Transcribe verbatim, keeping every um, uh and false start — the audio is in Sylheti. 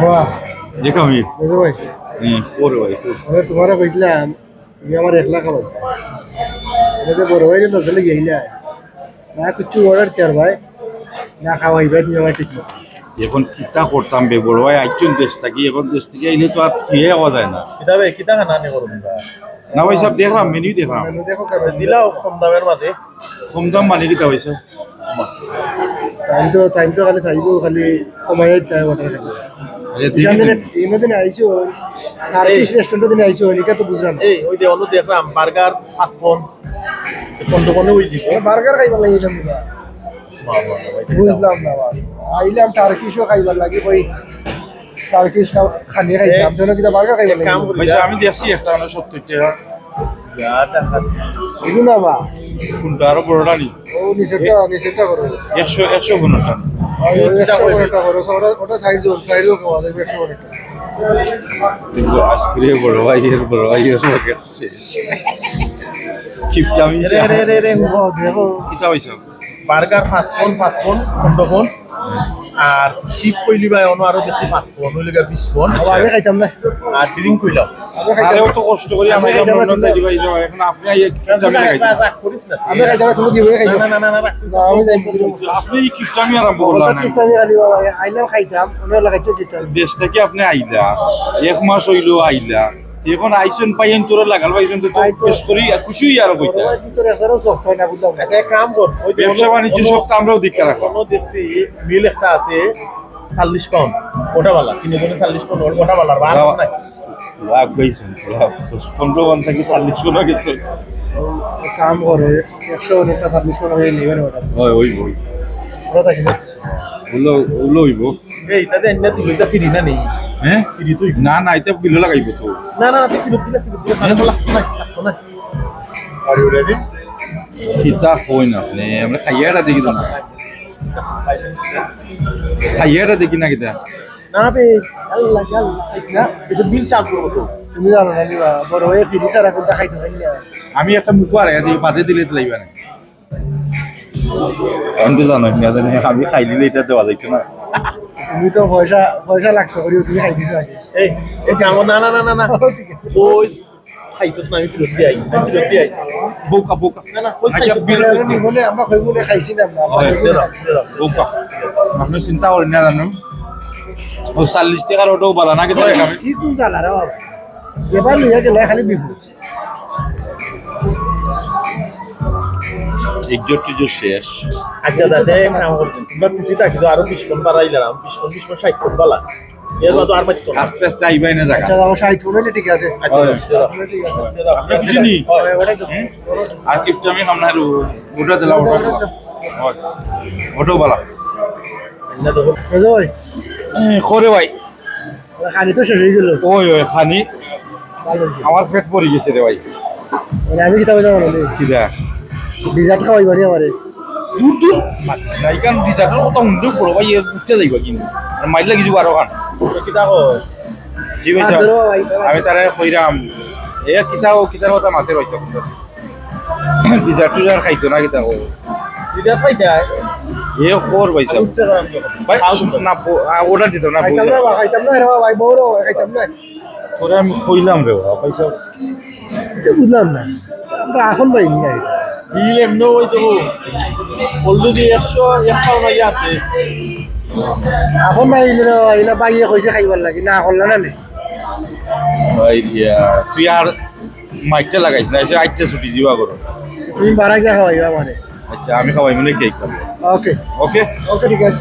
বাহ। দেখো আমি। বুঝো ভাই? হ্যাঁ, করে ভাই, করে। আমি তোমারে কইছিলাম, তুমি আমার একলা খাওয়াই। এটা তো বড় ভাইরে নজরে গেইলা। না কিছু অর্ডার কর ভাই, না খাওয়াই ভাই, তুমি আমার ঠিক মতো। এখন কিতা করতাম বে, বড় ভাই আইছইন দেশ থাকি, এখন দেশ থাকি আইলে তো আর ফিরে আওয়া যায় না। কিতা বে, কিতা খানা আনি করো তোমরা? না ভাই সাহেব, দেখলাম, মেনু দেখলাম। মেনু দেখো কেমন? দিলাও কম দামের মাঝে। কম দাম মানে কিতা ভাই সাহেব? টাইম তো, টাইম তো খালি চাইবো, খালি কমাই দিতে হয় অর্ডার খালি। আচ্ছা, দেখি এখানে তো। এখানে দিন আইছো, টার্কিশ রেস্টুরেন্টে দিন আইছো, এটা তো বুঝলাম না। এই, ওই যে অন্য দেখলাম, বার্গার, পাঁচ পন, পনেরো পনে ওই দিকে। বার্গার খাইবার লাগি এটা বুঝলাম। বাহ, বাহ, বাহ, এটা বুঝলাম না, বাবা। আইলাম টার্কিশও খাইবার লাগি, ওই টার্কিশ খা-, খানি খাইতাম, এ, জন্য কিতা বার্গার খাইবার এক লাগি। কাম করি ভাই, যা। আমি দেখছি একটা হলো সত্তর টাকা। যা টাকা। বুঝু না বা? কোনটা আরো বড়টা নি? ও নিচেরটা, নিচেরটা করো। একশো, একশো পনেরোটা। ওই, ওই একশো পনেরোটা করো, ওটা, ওটা সাইড জোন, সাইড জোন খাওয়া যাবে, একশো পনেরোটা। দেখো, আজকে বড় ভাই, এর বড় ভাই, এর পকেট শেষ। কিপটামি রে, রে, রে, রে। ও, দেখো। কিতা হইছে? বার্গার পাঁচ পন, পাঁচ পন, পনেরো পন। আর চিপ কইলি ভাই, অনো আরো দেখছি পাঁচ পন, হইলে গিয়া বিশ পন। বাবা, আমি খাইতাম না। আর ড্রিঙ্ক কইলাম। আমি খাইতাম আরে, না। অত কষ্ট করি আমি আমরা খাইতাম না, অন্য তুমি যাও। ডেলিভারি যাও, এখন আপনি আইয়া কিপটামি রাগ, লাগাইছেন। রাগ, রাগ করিস না। আমি খাইতাম না, তুমি দিবে খাইতাম। না, না, না, না, রাগ করিস না। না, আমি যাইতাম না। আপনি এই কিপটামি আরম্ভ করলেন। কিপটামি খালি বাবা, আইলাম খাইতাম, অন্য এলাকায় তো কিপটামি। দেশ থাকি আপনি আইলা, এক মাস হইলো আইলা। এখন আইছইন পাইছইন তোরা লাগাল পাইছইন তো, তো তাই তো। বেশ করি আর খুশি হই আর কইতা। বড় ভাই, ভিতরে এখনো সফট হয় না, বুঝলাম না। এক কাম কর, ওই যে ব্যবসা বাণিজ্য অন্য, সব তো আমরাও দিকটা রাখলাম। অন্য দেখছি মিল একটা আছে, চল্লিশ পাউন্ড, ওটা বালা, তিন জনে চল্লিশ পাউন্ড, ওটা বালা, আর বালা বাবা, নাই। লাভ পাইছইন, লাভ। দশ পনেরো পাউন্ড থাকি চল্লিশ পাউন্ড গেছে। কাম করে, একশো অনেকটা চল্লিশ পাউন্ড হয়ে নেবেন ওটা। হয়, ওই, ওই। ওটা থাকি না। ওগুলো, ওগুলো হইব। এই, তাতে এমনি তুই লইতা ফিরি না নি? হ্যাঁ? ফিরি তুই? না, না, এটা বিলো লাগাইব তো। না, না, না, তুই ফিরত দিলে, ফিরত দিলে, হ্যাঁ? খারাপ লাগতো না, লাগতো না। Are you ready? কিতা কইন আপনি? আমরা খাইয়া এটা দেখি তো না। খাইয়া এটা দেখি না কিতা? না বে, আল্লাহ, আল্লাহ, খাইস না। এটা বিল চাল করবো তো। তুমি জানো না, নিবা, বড় হয়ে ফিরি ছাড়া কোনটা খাইতে পারি না। আমি একটা মুখ আর এদিকে বাদে দিলে তো লাইবা না। আমি তো জানো, আমি জানি, আমি খাইলে এটা দেওয়া যাইতো না। তুমি তো পয়সা, পয়সা লাগতো করিও, তুমি খাই দিছো আগে। এই, এই কামো, না, না, না, না, না। ওই খাইতো না, আমি ফিরত দিয়ে আই, আমি ফিরত দিয়ে আই। বোকা, বোকা। না, না, ওই আচ্ছা, খাইতো বিল না। করতে। বলে আমরা কই বলে খাইছি না আমরা, আমরা হয়। কই বলে দে দাও, দে দাও। বোকা। আপনি চিন্তা করেন না, জানো? ও চল্লিশ টাকার ওটাও বালা না, কিন্তু হয়। কি কোন জ্বালা রে বাবা? যেবার লইয়া গেলে খালি বিপদ। ইজ্জত টিজ্জত শেষ। আচ্ছা, দাদা, এক কাম করবেন, তোমরা খুশি থাকি তো আরো বিশ পন বাড়াইলাম, বিশ পন, বিশ পন ষাট পন বালা। এর বাদে আর পাইতো না। আস্তে আস্তে আইবাই না জায়গা। আচ্ছা, দাদা, ষাট পন হইলে ঠিক আছে। আচ্ছা, হয়। দাদা, ঠিক আছে, দাদা। আপনি খুশি নি? হয়, ওটাই তো। হুম? আর কিছু আমি আপনার ওটা দিলাম, ওটা দিলাম। হয়। ওটাও বালা। এই যে ভাই। এ, করে ভাই। খানি তো শেষ হয়ে গেল। ওই, ওই, খানি। ভালো হয়েছে। আমার পেট ভরে গেছে রে ভাই। মানে আমি কিতা কইতাম জানো নি? কিতা? ডেজার্ট খাওয়াইবা নি আমারে? দূর, দূর, মাতিস না। এখান ডেজার্টের কথা শুনলেও বড় ভাই এর উঠতে যাইবা কিন্তু। আর মাইর লাগি যাবো আরো খান। তো কিতা কয়? জি ভাই সাহেব। ধরো ভাই। আমি তারে কইরাম, এ কিতা ও কিতার কথা মাতে রইতো। ডেজার্ট টুজার্ট খাইতো না কিতা কয়? ডেজার্ট খাইতে হয়? এ খোর ভাই সাহেব। উঠতে দাঁড়ান যখন। ভাই, খাও না, ব-, আ, অর্ডার দিতাম না, খাইতাম না, খাইতাম না রে ভাই, বড়, খাইতাম না। তোরে আমি কইলাম রে বাবা, পয়সা। এটা বুঝলাম না। আমরা এখন ভাই নিয়ে আই। বিল এমনি ওই তো। অলরেডি একশো, এক পাউন্ড আগে আছে। এখন ভাই নিলে না, এগুলা ভাইয়ে কইছে খাইবার লাগি, না করলা না নে। ভাই দিয়া, তুই আর মাইকটা লাগাইস না, এসে আইতে ছুটি যিবা করো। তুমি বাড়া গিয়া খাওয়াইবা আমারে। আচ্ছা, আমি খাওয়াই মনে কেক খাবো। ওকে। ওকে? ওকে, ঠিক আছে।